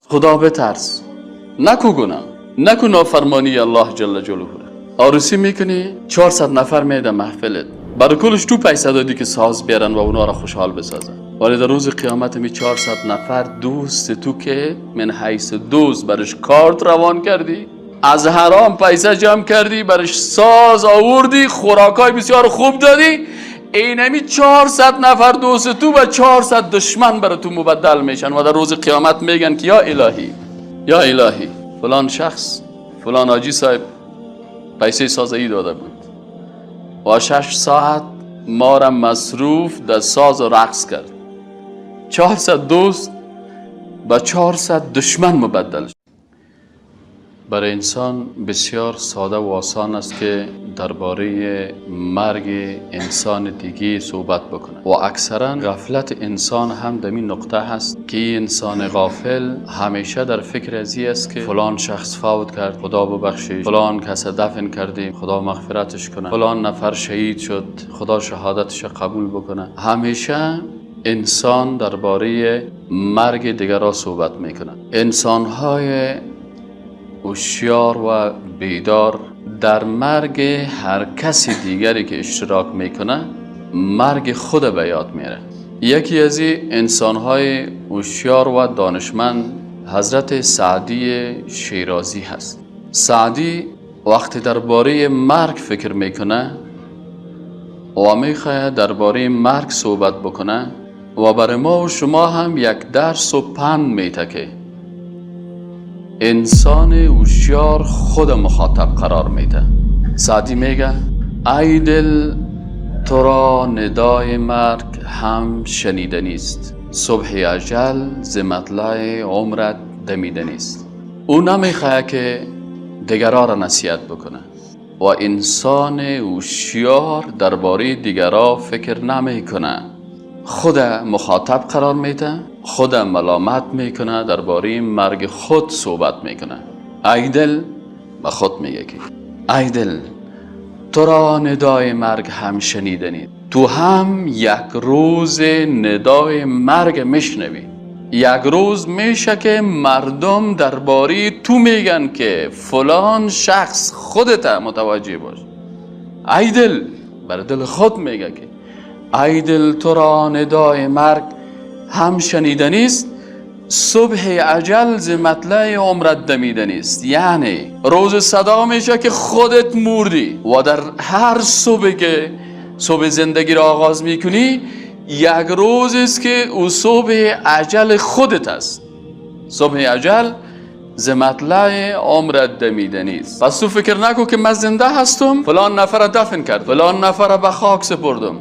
خدا بترس، نکو گناه، نکو نافرمانی الله جل جلاله. عروسی میکنی 400 نفر میده محفلت، برای کلش تو پیسه دادی که ساز بیارن و اونا را خوشحال بسازن، ولی در روز قیامت می 400 نفر دوست تو که من حیث دوست برش کارت روان کردی، از حرام پیسه جمع کردی، برش ساز آوردی، خوراکای بسیار خوب دادی، اینمی 400 نفر دوست تو و 400 دشمن برای تو مبدل میشن و در روز قیامت میگن که یا الهی، یا الهی، فلان شخص، فلان حاجی صاحب پیسه سازایی داده بود و 6 ساعت ما را مصروف در ساز و رقص کرد. 400 دوست با 400 دشمن مبدل شد. برای انسان بسیار ساده و آسان است که درباره مرگ انسان دیگه صحبت بکنه و اکثرا غفلت انسان هم در این نقطه هست که انسان غافل همیشه در فکر ازی است که فلان شخص فوت کرد، خدا ببخشید، فلان کس دفن کردیم، خدا مغفرتش کنه، فلان نفر شهید شد، خدا شهادتش قبول بکنه. همیشه انسان درباره مرگ دیگران صحبت میکنه. انسان‌های هوشیار و بیدار در مرگ هر کسی دیگری که اشتراک میکنه مرگ خود به یاد میره. یکی از این انسانهای هوشیار و دانشمند حضرت سعدی شیرازی هست. سعدی وقتی درباره مرگ فکر میکنه و میخواد درباره مرگ صحبت بکنه و برای ما و شما هم یک درس و پند میته که انسان هوشیار خود مخاطب قرار میده. سعدی میگه ای دل تو را ندای مرگ هم شنیده نیست، صبح اجل ز مطلع عمرت دمیده نیست. او نمیخواد که دیگرا را نصیحت بکنه و انسان هوشیار درباره دیگرا فکر نمیکنه، خود مخاطب قرار میده، خود ملامت میکنه، درباره مرگ خود صحبت میکنه. ای دل به خود میگه که ای دل تو را ندای مرگ هم شنیده نیست، تو هم یک روز ندای مرگ میشنوی. یک روز میشه که مردم درباره تو میگن که فلان شخص، خودت متوجه باش. ای دل بر دل خود میگه که ای دل تو را ندای مرگ هم شنیده نیست، صبح اجل ز مطلع عمرت دمیده نیست. یعنی روز صدا میشه که خودت مردی و در هر صبح که صبح زندگی را آغاز میکنی یک روز است که او صبح اجل خودت است. صبح اجل ز مطلع عمرت دمیده نیست. پس تو فکر نکن که من زنده هستم، فلان نفر را دفن کرد، فلان نفر را به خاک سپردم،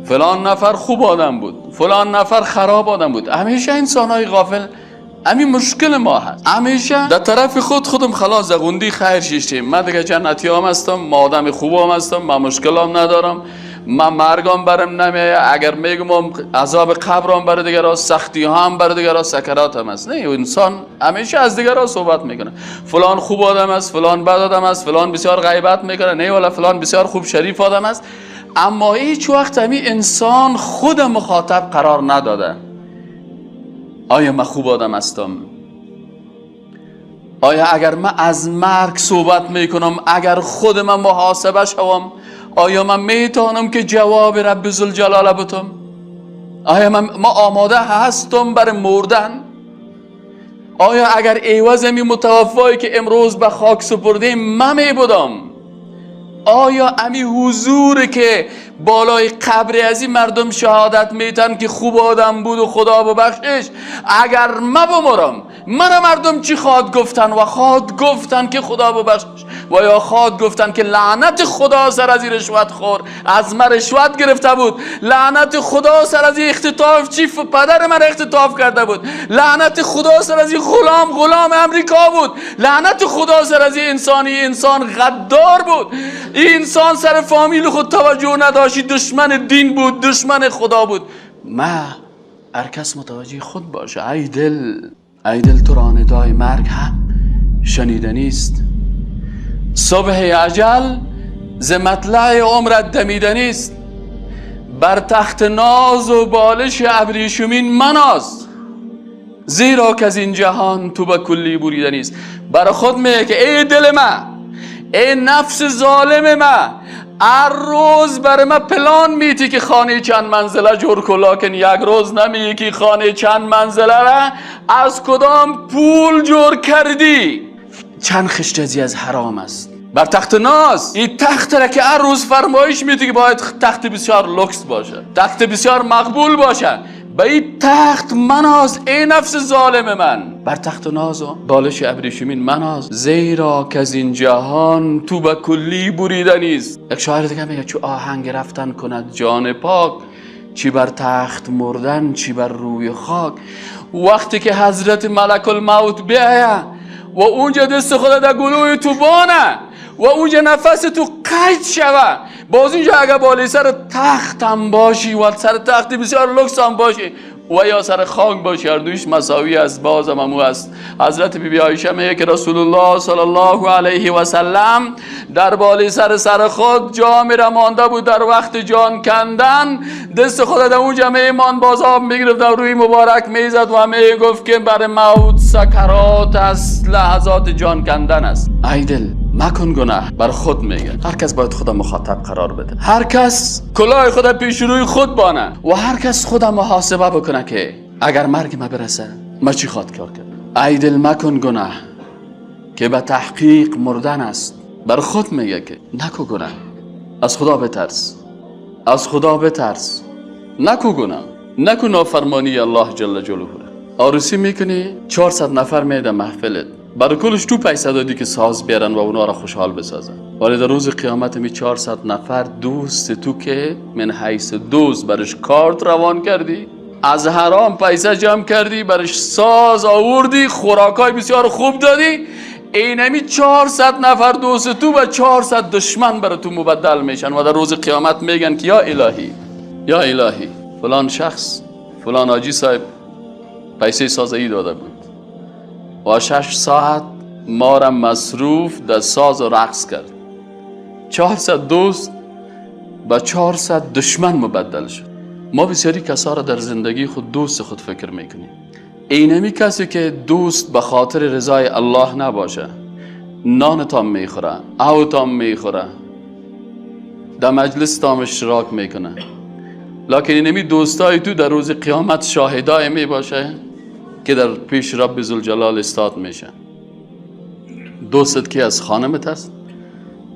فلان نفر خوب آدم بود، فلان نفر خراب آدم بود. همیشه انسان های غافل همین مشکل ما هست. همیشه در طرف خود خودم خلاص زغوندی خیر شیشتیم، من دیگه جنتی هم هستم، ما آدم خوب هم هستم، من مشکل هم ندارم، من مرگم برم نمیایه، اگر میگم عذاب قبرم بر دیگرا، سختی هم بر دیگرا، سکرات هم هست. نه، انسان همیشه از دیگرا صحبت میکنه. فلان خوب آدم است، فلان بد آدم است، فلان بسیار غیبت میکنه، نه والا فلان بسیار خوب شریف آدم است. اما هیچ وقت همی انسان خود مخاطب قرار نداده. آیا من خوب آدم هستم؟ آیا اگر من از مرگ صحبت میکنم، اگر خود من محاسبه شوم، آیا من میتونم که جواب رب ذوالجلال بتم؟ آیا من آماده هستم برای مردن؟ آیا اگر عوض می متوفایی که امروز به خاک سپردیم من می بودم، آیا امی حضور که بالای قبر از این مردم شهادت میتن که خوب آدم بود و خدا ببخشش، اگر من بمرم من مردم چی خواد گفتن؟ و خواد گفتن که خدا ببخشش، و یا خواد گفتن که لعنت خدا سر از این رشوت خور، از من رشوت گرفته بود، لعنت خدا سر از این اختطاف چی پدر من اختطاف کرده بود، لعنت خدا سر از این غلام امریکا بود، لعنت خدا سر از این انسانی انسان غدار بود، این انسان سر فامیل خود توجه نداشت، دشمن دین بود، دشمن خدا بود. ما هر کس متوجه خود باشه. ای دل، ای دل تو را ندای مرگ هم شنیده نیست، صبح اجل ز مطلع عمرت دمیده نیست، بر تخت ناز و بالش ابریشمین مناز، زیرا که از این جهان تو به کلی بریده نیست. برای خود میگه که ای دل من، ای نفس ظالم من، هر روز برای من پلان میتی که خانه چند منزله جور کن، لکن یک روز نمیگی که خانه چند منزله را از کدام پول جور کردی. چند خشت از حرام است بر تخت ناز. این تخت را که هر روز فرمایش میتی که باید تخت بسیار لوکس باشه، تخت بسیار مقبول باشه، به این تخت مناز ای نفس ظالم من، بر تخت ناز و بالش ابریشمین مناز، زیرا که از این جهان تو به کلی بریده نیست. یک شاعر دیگه میگه چو آهنگ رفتن کند جان پاک، چی بر تخت مردن چی بر روی خاک. وقتی که حضرت ملک الموت بیایه و اونجا دست خود در گلوی تو بانه و اونجا نفس تو قید شوه، باز اینجا اگه بالای سر تخت هم باشی و سر تخت بسیار لکس هم باشی و یا سر خاک باشی، هر دویش مساوی است، بازم همو است. حضرت بی بی عایشه میگه که رسول الله صلی الله علیه و سلم در بالای سر خود جامی را مانده بود، در وقت جان کندن دست خود در اونجا میمان، باز آب میگرفت در روی مبارک میزد و میگفت که بر موت سکرات است، لحظات جان کندن است. ای دل مکن گناه. بر خود میگه هر کس باید خود مخاطب قرار بده، هر کس کلاه خود پیش روی خود بانه و هر کس خود محاسبه بکنه که اگر مرگ ما برسه ما چی خواد کار کرد. ای دل مکن گناه که به تحقیق مردن است. بر خود میگه که نکو گناه، از خدا بترس، از خدا بترس، نکو گناه، نکو نافرمانی الله جل جلاله. عروسی میکنی 400 نفر میده محفلت، برای کلش تو پیسه دادی که ساز بیارن و اونا را خوشحال بسازن، ولی در روز قیامت می 400 نفر دوست تو که من حیث دوست برش کارت روان کردی، از حرام پیسه جمع کردی، برش ساز آوردی، خوراکای بسیار خوب دادی، اینمی 400 نفر دوست تو به 400 دشمن برای تو مبدل میشن و در روز قیامت میگن که یا الهی، یا الهی، فلان شخص، فلان حاجی صاحب پیسه سازی داده بود و 6 ساعت ما را مصروف در ساز و رقص کرد. 400 دوست با 400 دشمن مبدل شد. ما بسیاری کسا را در زندگی خود دوست خود فکر میکنیم. اینمی کسی که دوست به خاطر رضای الله نباشه، نان تام میخوره، او تام میخوره، در مجلس تام اشتراک میکنه، لکن اینمی دوستای تو در روز قیامت شاهدای میباشه که در پیش رب ذوالجلال استاد میشه. دوستت که از خانمت است،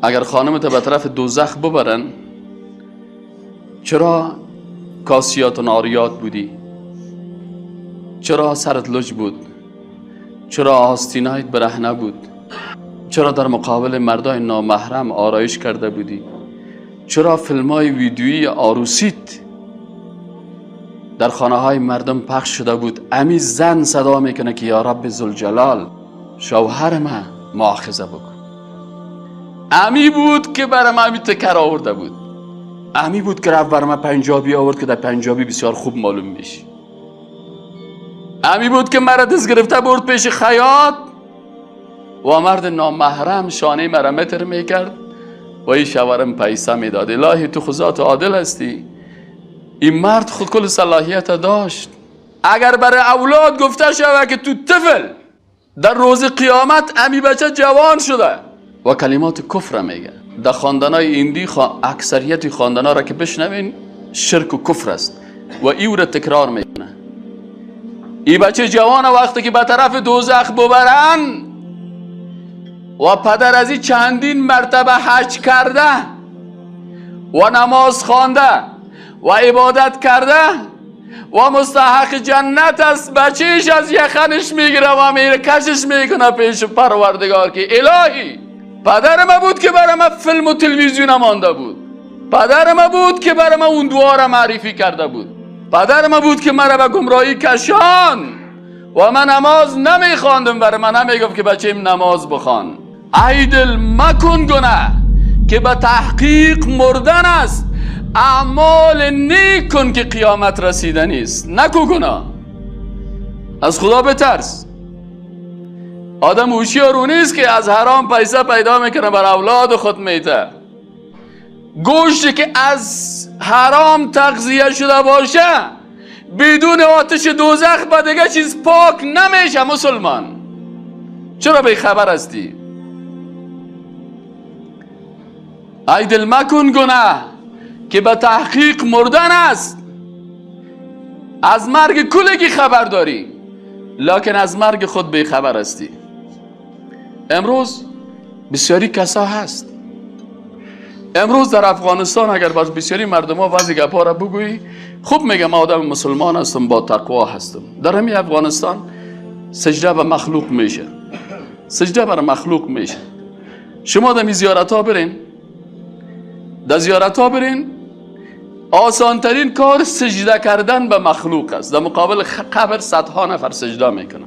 اگر خانمت به طرف دوزخ ببرن، چرا کاسیات و ناریات بودی؟ چرا سرت لج بود؟ چرا آستینایت برهنه بود؟ چرا در مقابل مردای نامحرم آرایش کرده بودی؟ چرا فیلمای ویدیویی آروسیت در خانه های مردم پخش شده بود؟ امی زن صدا میکنه که یا رب ذوالجلال شوهر من مؤاخذه بکن. امی بود که برای من امی تکر آورده بود، امی بود که رفت برای من پنجابی آورد که در پنجابی بسیار خوب معلوم میشی، امی بود که مرا دست گرفته برد پیش خیاط و مرد نامحرم شانه مرا متر میکرد و این شوهرم پیسه میداد. الهی تو خدا عادل هستی، این مرد خود کل صلاحیت داشت. اگر برای اولاد گفته شود که تو طفل در روز قیامت امی بچه جوان شده و کلمات کفر میگه، در خواندنای ایندی اکثریت خواندنا را که بشنوین شرک و کفر است و ای را تکرار میکنه. ای بچه جوان وقتی که به طرف دوزخ ببرن و پدر از این چندین مرتبه حج کرده و نماز خوانده و عبادت کرده و مستحق جنت است، بچهش از یخنش میگیره و میره کشش میکنه پیش پروردگار که الهی پدر ما بود که برای ما فیلم و تلویزیون مانده بود، پدر ما بود که برای ما اون دعا را معرفی کرده بود، پدر ما بود که مرا به گمراهی کشان و من نماز نمیخواندم، برای من نمیگفت که بچه‌م نماز بخوان. ای دل مکن گناه که به تحقیق مردن است، اعمال نیک کن که قیامت رسیده نیست. نکو گناه، از خدا بترس. آدم هوشیار نیست که از حرام پیسه پیدا میکنه بر اولاد خود میته. گوشتی که از حرام تغذیه شده باشه بدون آتش دوزخ با دیگه چیز پاک نمیشه. مسلمان چرا بی خبر هستی؟ ای دل مکن گناه که به تحقیق مردن است. از مرگ کلگی خبر داری، لکن از مرگ خود بی خبر هستی. امروز بسیاری کسا هست، امروز در افغانستان اگر باز بسیاری مردم ها بعضی گپا را بگویی، خوب میگم آدم مسلمان هستم، با تقوا هستم. در همین افغانستان سجده به مخلوق میشه، سجده بر مخلوق میشه. شما در زیارت ها برین، در زیارت ها برین، آسان ترین کار سجده کردن به مخلوق است. در مقابل قبر صدها نفر سجده میکنن.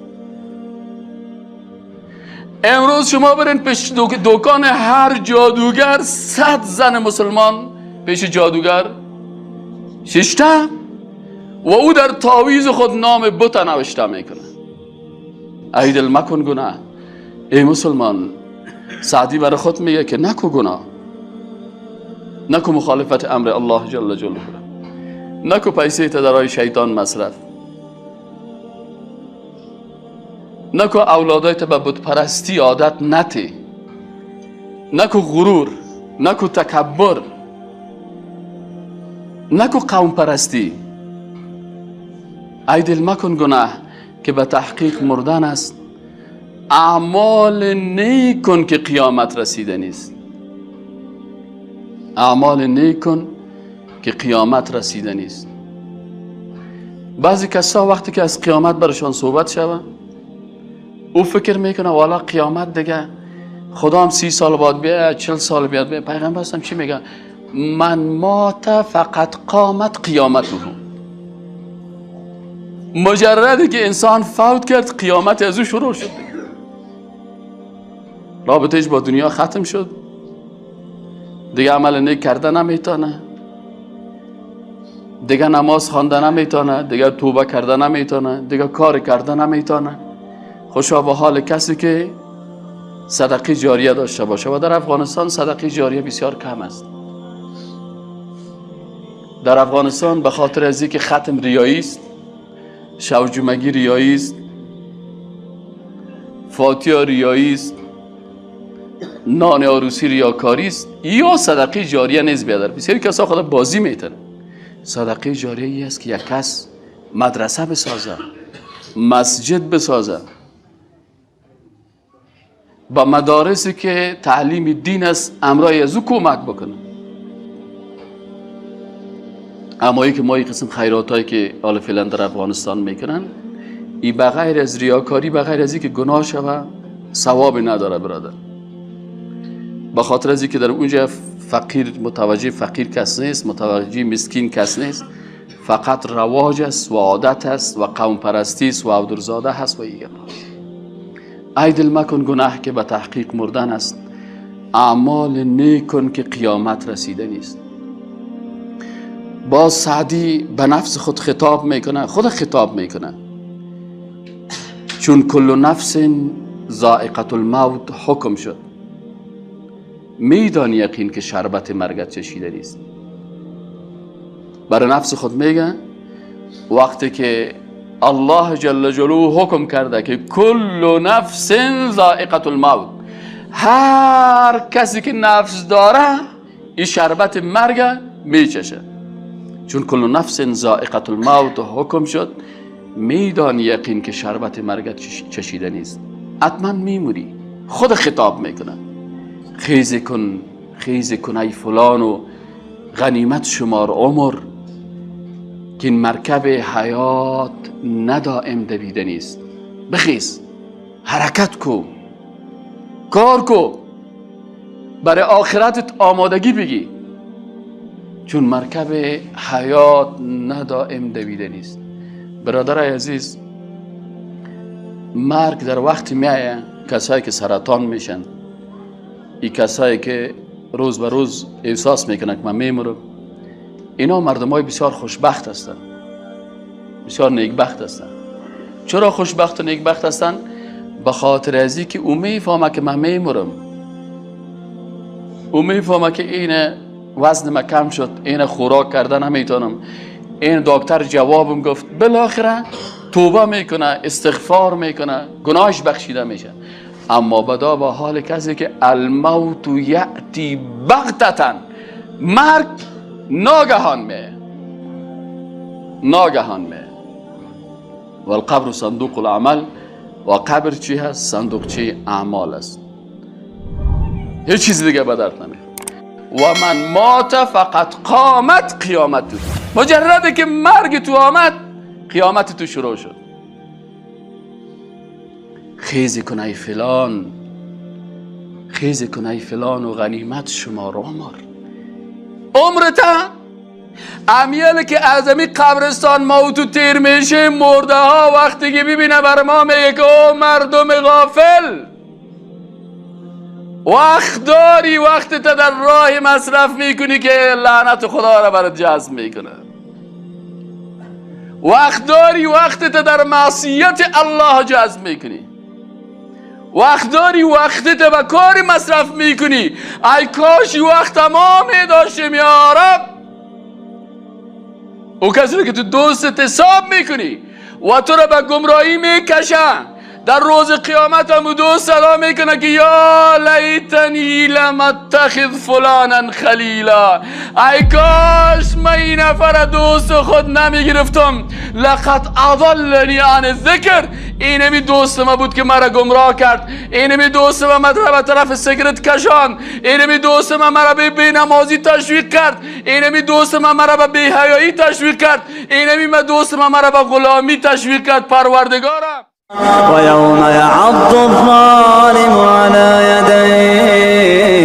امروز شما برین پیش دکان هر جادوگر، 100 زن مسلمان پیش جادوگر ششته و او در تعویذ خود نام بت نوشته میکنه. ای دل مکن گناه. ای مسلمان، سعدی برای خود میگه که نکو گناه، نکو مخالفت امر الله جل جلاله، نکو پیسه تا درای شیطان مصرف، نکو اولادایت به بت پرستی عادت نتی، نکو غرور، نکو تکبر، نکو قوم پرستی. ای دل مکن گناه که به تحقیق مردن است. اعمال نیک کن که قیامت رسیده نیست. اعمال نیک کن که قیامت رسیده نیست. بعضی کسا وقتی که از قیامت برشان صحبت شود، او فکر میکنه والا قیامت دیگه خدا هم 30 سال بعد بیاد، 40 سال بیاد. پیغمبر هستم چی میگه؟ من مات فقط قامت قیامته. مجردی که انسان فوت کرد قیامت از او شروع شد، رابطهش با دنیا ختم شد، دیگه عمل نیک کرده نمیتونه، دیگه نماز خوانده نمیتونه، دیگه توبه کرده نمیتونه، دیگه کار کرده نمیتونه. خوشا به حال کسی که صدقه جاریه داشته باشه. و در افغانستان صدقه جاریه بسیار کم است. در افغانستان به خاطر از اینکه ختم ریایی است، شوجمگی ریایی است، فاتحه ریایی است، نان عروسی ریاکاری است، یا صدقه جاریه نیست بیادر. بسیاری کسا خدا بازی میتن. صدقه جاریه ای است که یک کس مدرسه بسازه، مسجد بسازه، با مدارسی که تعلیم دین است امرای از او کمک بکنه. اما ای که ما این قسم خیرات هایی که حالا فعلا در افغانستان میکنن، ای بغیر از ریاکاری، بغیر از اینکه گناه شوه، ثواب نداره برادر. به خاطر از اینکه در اونجا فقیر متوجه فقیر کس نیست، متوجه مسکین کس نیست، فقط رواج است و عادت است و قوم پرستی است و عبدالزاده هست و ایگه. ای دل مکن گناه که به تحقیق مردن است. اعمال نیک کن که قیامت رسیده نیست. باز سعدی به نفس خود خطاب میکنه، خود خطاب میکنه، چون کل نفس ذائقة الموت حکم شد، میدانی یقین که شربت مرگت چشیده نیست. برای نفس خود میگه وقتی که الله جل جلاله حکم کرده که کل نفس ذائقة الموت، هر کسی که نفس داره این شربت مرگ میچشه. چون کل نفس ذائقة الموت حکم شد، میدانی یقین که شربت مرگت چشیده نیست. حتما میموری. خود خطاب میکنه، خیز کن، خیز کن ای فلان و غنیمت شمار عمر، که این مرکب حیات ندائم دویده نیست. بخیز، حرکت کو، کار کو، برای آخرتت آمادگی بگی، چون مرکب حیات ندائم دویده نیست. برادر عزیز، مرگ در وقت میایه کسایی که سرطان میشن، این کسایی که روز به روز احساس میکنن که من میمرم، اینا مردم های بسیار خوشبخت هستند، بسیار نیکبخت هستند. چرا خوشبخت و نیکبخت هستند؟ به خاطر از اینکه او میفهمه که من میمرم، او میفهمه که این وزن ما کم شد، این خوراک کردن نمیتونم، این دکتر جوابم گفت. بالاخره توبه میکنه، استغفار میکنه، گناهش بخشیده میشه. اما بدا با حال کسی که الموت یأتی بغتة، مرگ ناگهان می، ناگهان می. و القبر صندوق العمل، و قبر چی هست؟ صندوق چی؟ اعمال است. هیچ چیز دیگه به درد نمیخوره. و من مات فقط قامت قیامت. مجرد که مرگ تو آمد قیامت تو شروع شد. خیزی کن ای فلان، خیزی کن ای فلان و غنیمت شما را مار. عمرتا امیال که از امی قبرستان ما تو تیر میشه، مرده ها وقتی که ببینه بر ما میگه که او مردم غافل، وقت داری، وقت تا در راه مصرف میکنی که لعنت خدا را برات جذب میکنه. وقت داری، وقت تا در معصیت الله جذب میکنی. وقت داری، وقت تا به کاری مصرف میکنی. ای کاش وقت ما میداشتیم یا رب. او کسی که تو دوست حساب میکنی و تو را به گمراهی میکشن، در روز قیامت هم دوست صدا میکنه که یا لیتنی لم اتخذ فلانا خلیلا، ای کاش من این نفر دوست خود نمیگرفتم، لقد اضلنی عن الذکر، اینمی دوست ما بود که مرا گمراه کرد، اینمی دوست ما مرا به طرف سیگرت کشان، اینمی دوست ما مرا به بینمازی تشویق کرد، اینمی دوست ما مرا به بی‌حیایی تشویق کرد، اینمی دوست ما مرا به غلامی تشویق کرد. پروردگارم. ويوم يعض الظالم على يديه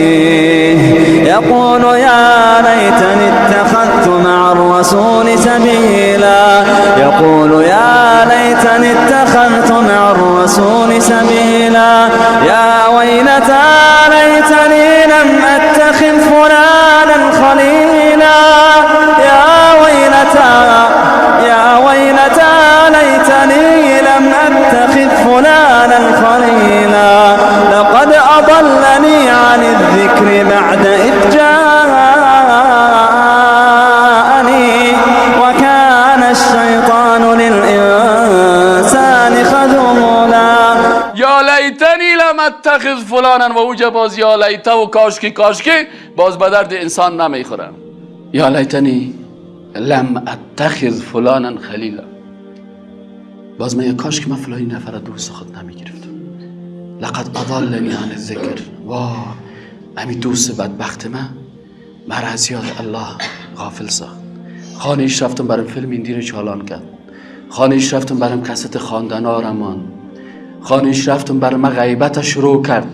يقول يا ليتني اتخذت مع الرسول سبيلا، يقول يا ليتني اتخذت مع الرسول سبيلا، يا ويلتى ليتني لم أتخذ فلانا خليلا، يا ويلتى يا ويلتى ليتني لم أتخذ فلانا خليلا، لقد أضلني عن الذكر بعد إذ جاءني وكان الشيطان للإنسان خذولا. یا لیتنی لم اتخذ فلانا، و اوجا باز یا لیته و کاشکی کاشکی باز به درد انسان نمیخورن. یا لیتنی لم اتخذ فلانا خلیلا، باز من کاش که من فلانی نفر دوست خود نمیگرفتم. لقد اضلنی عن الذکر، واه امی دوست بدبخت من مرا از یاد الله غافل ساخت. خانهش رفتم برام فیلم هندی رو چالان کرد، خانهش رفتم برام کست خواندن آرمان، خانهش رفتم برام من غیبت شروع کرد،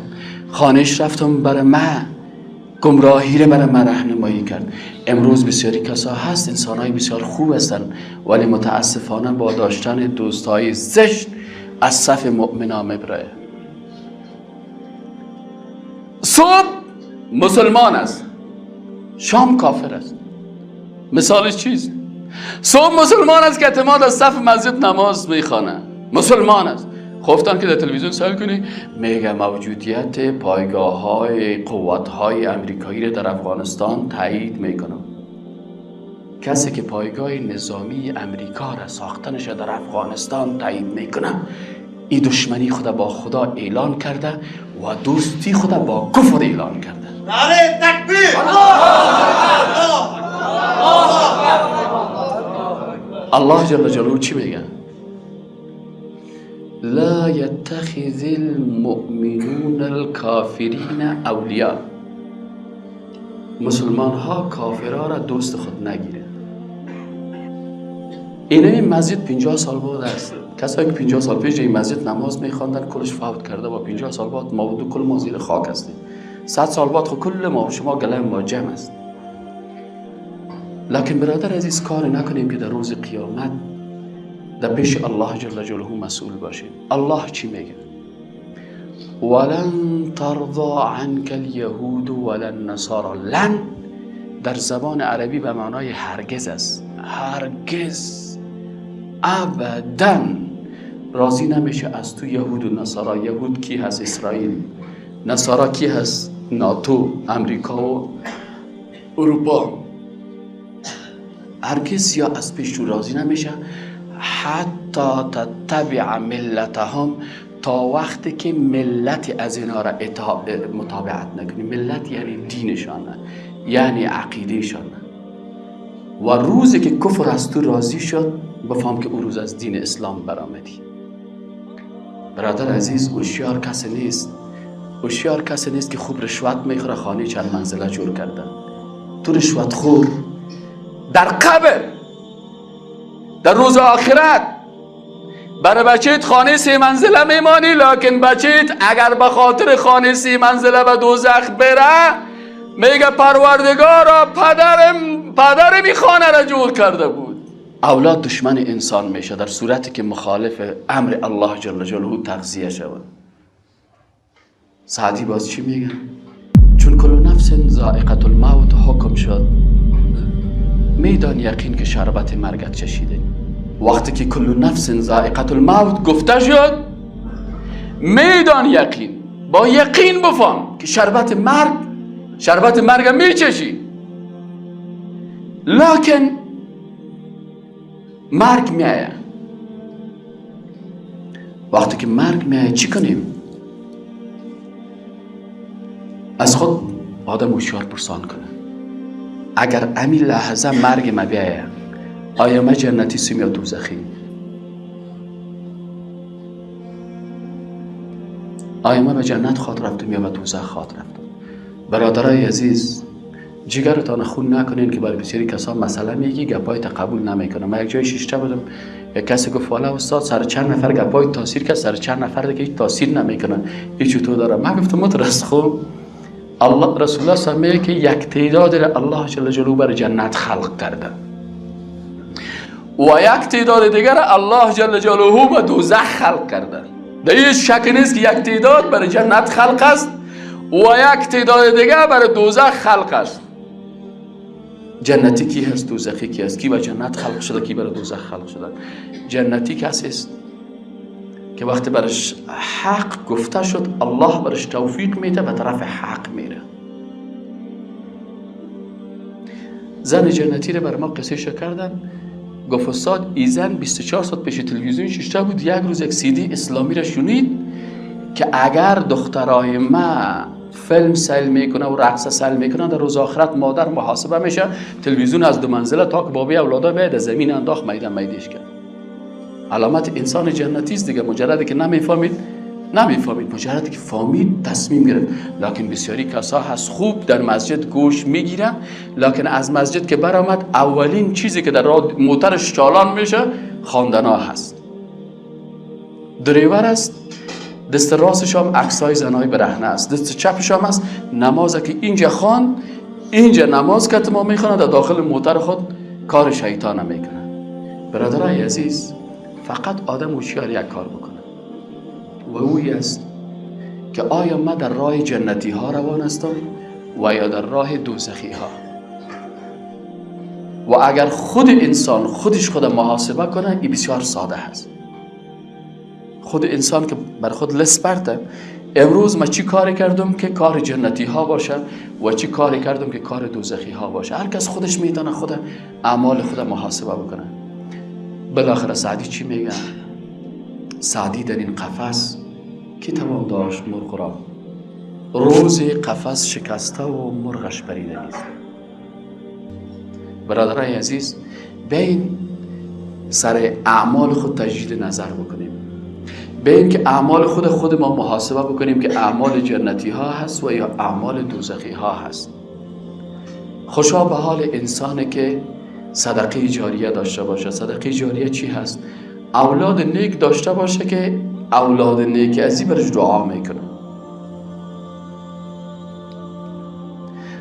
خانهش رفتم برام من گمراهی رو برای من راهنمایی کرد. امروز بسیاری کسا هست، انسانهای بسیار خوب هستن، ولی متاسفانه با داشتن دوستای زشت از صف مؤمنا میبره. صبح مسلمان است، شام کافر است. مثالش چیست؟ صبح مسلمان است که اعتماد از صف مسجد نماز میخوانه، مسلمان است. خفتن که در تلویزیون سوال کنی میگه موجودیت پایگاه های قوت های امریکایی را در افغانستان تایید میکنم. کسی که پایگاه نظامی امریکا را ساختنش در افغانستان تایید میکنه، این دشمنی خود با خدا اعلان کرده و دوستی خود با کفر اعلان کرده. نعره تکبیر! الله جل جلاله چی میگه؟ لا يتخذ المؤمنون الكافرین اولیاء. مسلمان ها کافرها را دوست خود نگیره. اینه این مسجد 50 سال بعد است. کسایی که 50 سال پیش این مسجد نماز میخواندن کلش فوت کرده و 50 سال بعد ما و دو کل ما زیر خاک هستیم. 100 سال بعد خب کل ما و شما گله ما جمع است. لکن برادر عزیز، کار نکنیم که در روز قیامت در پیش الله جل جلاله مسئول باشیم. الله چی میگه؟ ولن ترضى عنك اليهود ولا النصارى. لن در زبان عربی به معنای هرگز است. هرگز، ابدا راضی نمیشه از تو یهود و نصارا. یهود کی هست؟ اسرائیل. نصارا کی هست؟ ناتو، امریکا و اروپا. هرگز یا از پیش تو راضی نمیشه، حتی تتبع ملتهم، تا وقتی که ملت از اینا را متابعت نکنی. ملت یعنی دینشان، یعنی عقیدهشان. و روزی که کفر از تو راضی شد، بفهم که او روز از دین اسلام برآمدی. برادر عزیز، هوشیار کسی نیست، هوشیار کسی نیست که خوب رشوت میخوره، خانه چند منزله جور کرده. تو رشوت خور در قبر، در روز آخرت برای بچهت خانه 3 منزله میمانی، لکن بچهت اگر به خاطر خانه 3 منزله به دوزخ بره، میگه پروردگارا پدرم این خانه را جور کرده بود. اولاد دشمن انسان میشه در صورتی که مخالف امر الله جل جلاله تغذیه شود. سعدی باز چی میگه؟ چون کل نفس ذائقه الموت حکم شد، میدان یقین که شربت مرگت چشیده. وقتی که کل نفس ذائقه الموت گفته شد، میدان یقین، با یقین بفهم که شربت مرگ، شربت مرگ میچشی، لکن مرگ میایه. وقتی که مرگ میایه چی کنیم؟ از خود آدم هوشیار پرسان کنه، اگر امی لحظه مرگ ما بیایه، آیا ما جنتی سیم یا دوزخی؟ آیا ما به جنت خواد رفتم یا به دوزخ خواد رفتم؟ برادرای عزیز، جگرتان خون نکنین که برای بسیاری کسا مسئله میگی گپای تا قبول نمیکنه. من یک جای شیشته بودم، یک کسی گفت والا استاد سر چند نفر گپای تاثیر کرد، سر چند نفر دیگه هیچ تاثیر نمیکنه، هیچ تو داره. من گفتم مترس، خب الله رسول الله صلی الله علیه و که یک تعداد را الله جل جلاله بر جنت خلق کرده و یک تعداد دیگر الله جل جلاله به دوزخ خلق کرده. در هیچ شک نیست که یک تعداد بر جنت خلق است و یک تعداد دیگر بر دوزخ خلق است. جنتی کی هست؟ دوزخی کی هست؟ کی به جنت خلق شده؟ کی بر دوزخ خلق شده؟ جنتی کسی است که وقتی برش حق گفته شد، الله برش توفیق میده، به طرف حق میره. زن جنتی رو بر ما قصه کردن، گفت استاد ای زن 24 ساعت پیش تلویزیون شیشته بود، یک روز یک سیدی اسلامی را شنید که اگر دخترای ما فیلم سیل میکنه و رقص سیل میکنه، در روز آخرت مادر محاسبه میشه. تلویزیون از 2 منزله تا که بابی اولادا بیاد زمین انداخت، میدان میدیش کرد. علامت انسان جنتی است دیگه، مجردی که نمیفهمید، مجردی که فهمید تصمیم گرفت. لکن بسیاری کسا هست خوب در مسجد گوش میگیره، لکن از مسجد که برآمد اولین چیزی که در راه موترش چالان میشه خواندنا هست. دریور است، دست راستش هم عکسای زنای برهنه است، دست چپش هم است نماز که اینجا خواند، اینجا نماز که ما میخونه، در داخل موتر خود کار شیطان میکنه. برادرای عزیز، فقط آدم هوشیار یک کار بکنه و اوی است که آیا ما در راه جنتی ها روان هستم و یا در راه دوزخی ها. و اگر خود انسان خودش خود محاسبه کنه، این بسیار ساده هست. خود انسان که بر خود لس پرته، امروز ما چی کاری کردم که کار جنتی ها باشه و چی کاری کردم که کار دوزخی ها باشه. هر کس خودش میتونه خود اعمال خود محاسبه بکنه. بالاخره سعدی چی میگه؟ سعدی در این قفس کی توان داشت مرغ را، روز قفس شکسته و مرغش پریده نیست. برادرای عزیز، بین سر اعمال خود تجدید نظر بکنیم، بین که اعمال خود ما محاسبه بکنیم که اعمال جنتی ها هست و یا اعمال دوزخی ها هست. خوشا به حال انسانی که صدقه جاریه داشته باشه. صدقه جاریه چی هست؟ اولاد نیک داشته باشه که اولاد نیک ازی برش دعا میکنه.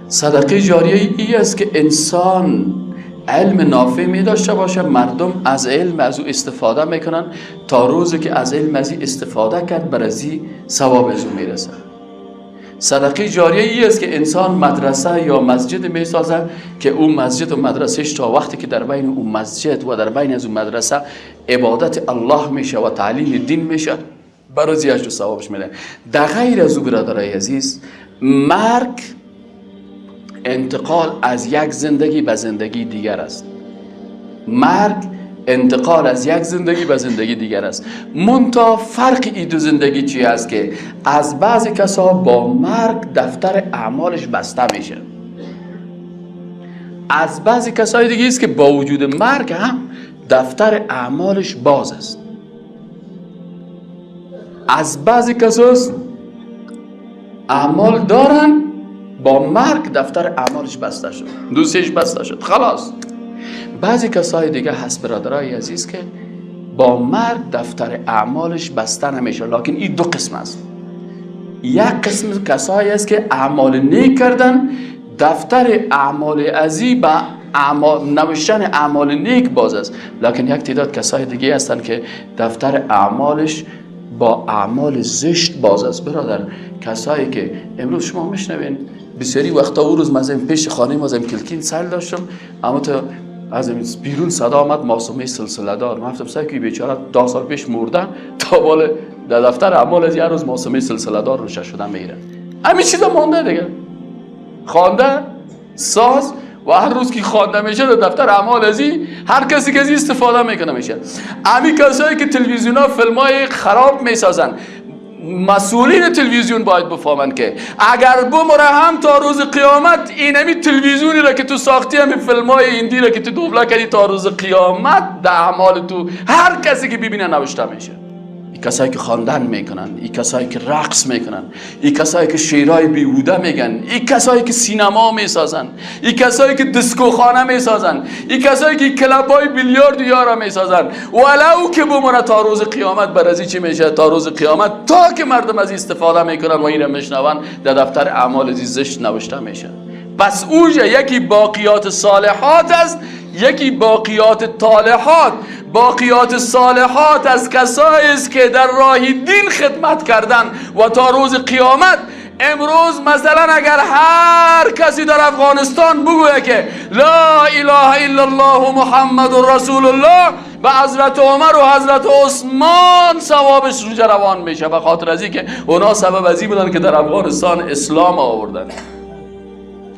صدقه جاریه ای است که انسان علم نافع می داشته باشه، مردم از علم از او استفاده میکنن تا روزی که از علم از او استفاده کرد بر ازی ثواب از او میرسه. صدقه جاریه ای است که انسان مدرسه یا مسجد می سازه که او مسجد و مدرسهش تا وقتی که در بین او مسجد و در بین از او مدرسه عبادت الله میشه و تعلیم دین میشه، برای اجر و ثوابش میده. در غیر از او برادرای عزیز، مرگ انتقال از یک زندگی به زندگی دیگر است. مرگ انتقال از یک زندگی به زندگی دیگر است. منتها فرق این دو زندگی چی است که از بعضی کسا با مرگ دفتر اعمالش بسته میشه، از بعضی کسای دیگه است که با وجود مرگ هم دفتر اعمالش باز است. از بعضی کساست اعمال دارن، با مرگ دفتر اعمالش بسته شد، دوستش بسته شد، خلاص. بعضی کسای دیگه هست برادرای عزیز که با مرگ دفتر اعمالش بسته نمیشه، لکن این دو قسم است. یک قسم کسایی است که اعمال نیک کردن، دفتر اعمال ازی به نوشتن اعمال نیک باز است، لکن یک تعداد کسای دیگه هستند که دفتر اعمالش با اعمال زشت باز است. برادر، کسایی که امروز شما میشنوین بسیاری وقتا، او روز من پیش خانه ما زم کلکین سیل داشتم، اما تا از بیرون صدا آمد معصومه سلسله دار. من گفتم سعی که بیچاره 10 سال پیش مردن تا بالا در دفتر اعمال از یه روز معصومه سلسله دار روشه شدن میره. همین چیزا مانده دیگه، خوانده ساز و هر روز که خوانده میشه در دفتر اعمال ازی هر کسی که از استفاده میکنه میشه. همین کسایی که تلویزیون ها فیلم های خراب میسازن، مسئولین تلویزیون باید بفهمن که اگر بمره هم تا روز قیامت اینمی تلویزیونی را که تو ساختی، همین فیلم های هندی را که تو دوبله کردی، تا روز قیامت در اعمال تو هر کسی که ببینه نوشته میشه. این کسایی که خواندن میکنن، این کسایی که رقص میکنن، این کسایی که شعرهای بیهوده میگن، این کسایی که سینما میسازن، این کسایی که دیسکو خانه میسازن، این کسایی که کلاب های بیلیارد یارا میسازن، ولو که بمونه تا روز قیامت بر از چی میشه؟ تا روز قیامت تا که مردم از استفاده میکنن و این را میشنون در دفتر اعمال زشت نوشته میشه. پس اوجه یکی باقیات صالحات است، یکی باقیات طالحات. باقیات صالحات از کسایی است که در راه دین خدمت کردن و تا روز قیامت. امروز مثلا اگر هر کسی در افغانستان بگوید که لا اله الا الله محمد رسول الله، به حضرت عمر و حضرت عثمان ثوابش رو روان میشه، به خاطر از اینکه اونا سبب از این بودن که در افغانستان اسلام آوردن.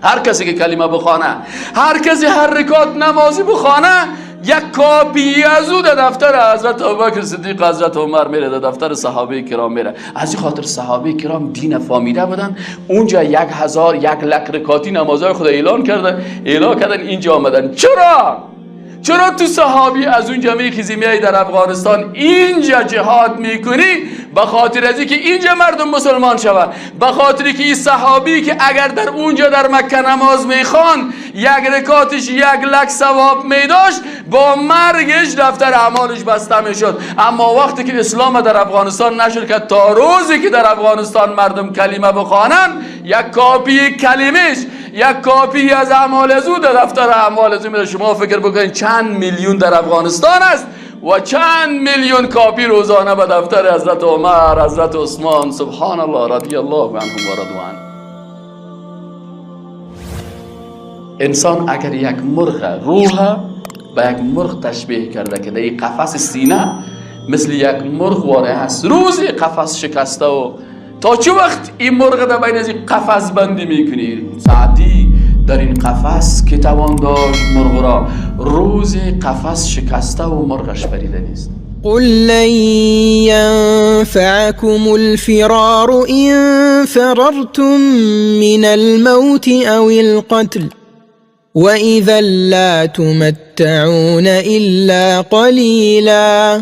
هر کسی که کلمه بخوانه، هر کسی هر رکات نمازی بخوانه، یک کاپی از او در دفتر حضرت ابوبکر صدیق، حضرت عمر میره، در دفتر صحابه کرام میره. از این خاطر صحابه کرام دین فامیده بودن. اونجا 1000 1 لک رکاتی نمازهای خود اعلان کردن، اعلان کردن، اینجا آمدن. چرا تو صحابی از اونجا میخیزی میای در افغانستان اینجا جهاد میکنی؟ به خاطر از اینکه اینجا مردم مسلمان شود، به خاطر که این صحابی که اگر در اونجا در مکه نماز میخوان یک رکاتش 1 لک ثواب میداشت، با مرگش دفتر اعمالش بسته میشد. اما وقتی که اسلام در افغانستان نشر کرد، تا روزی که در افغانستان مردم کلمه بخوانن، یک کاپی کلمش، یک کاپی از اعمال از او در دفتر اعمال از او میره. شما فکر بکنید چند میلیون در افغانستان است و چند میلیون کاپی روزانه به دفتر حضرت عمر، حضرت عثمان، سبحان الله، رضی الله عنهم و رضوا عنه. انسان اگر یک مرغ، روح به یک مرغ تشبیه کرده که در این قفس سینه مثل یک مرغ واره است، روزی قفس شکسته و تا چه وقت این مرغ در بین از این قفس بندی میکنی؟ سعدی در این قفس که توان داشت مرغ را، روزی قفس شکسته و مرغش پریده نیست. قل لن ينفعكم الفرار إن فررتم من الموت أو القتل وإذا لا تمتعون إلا قليلا.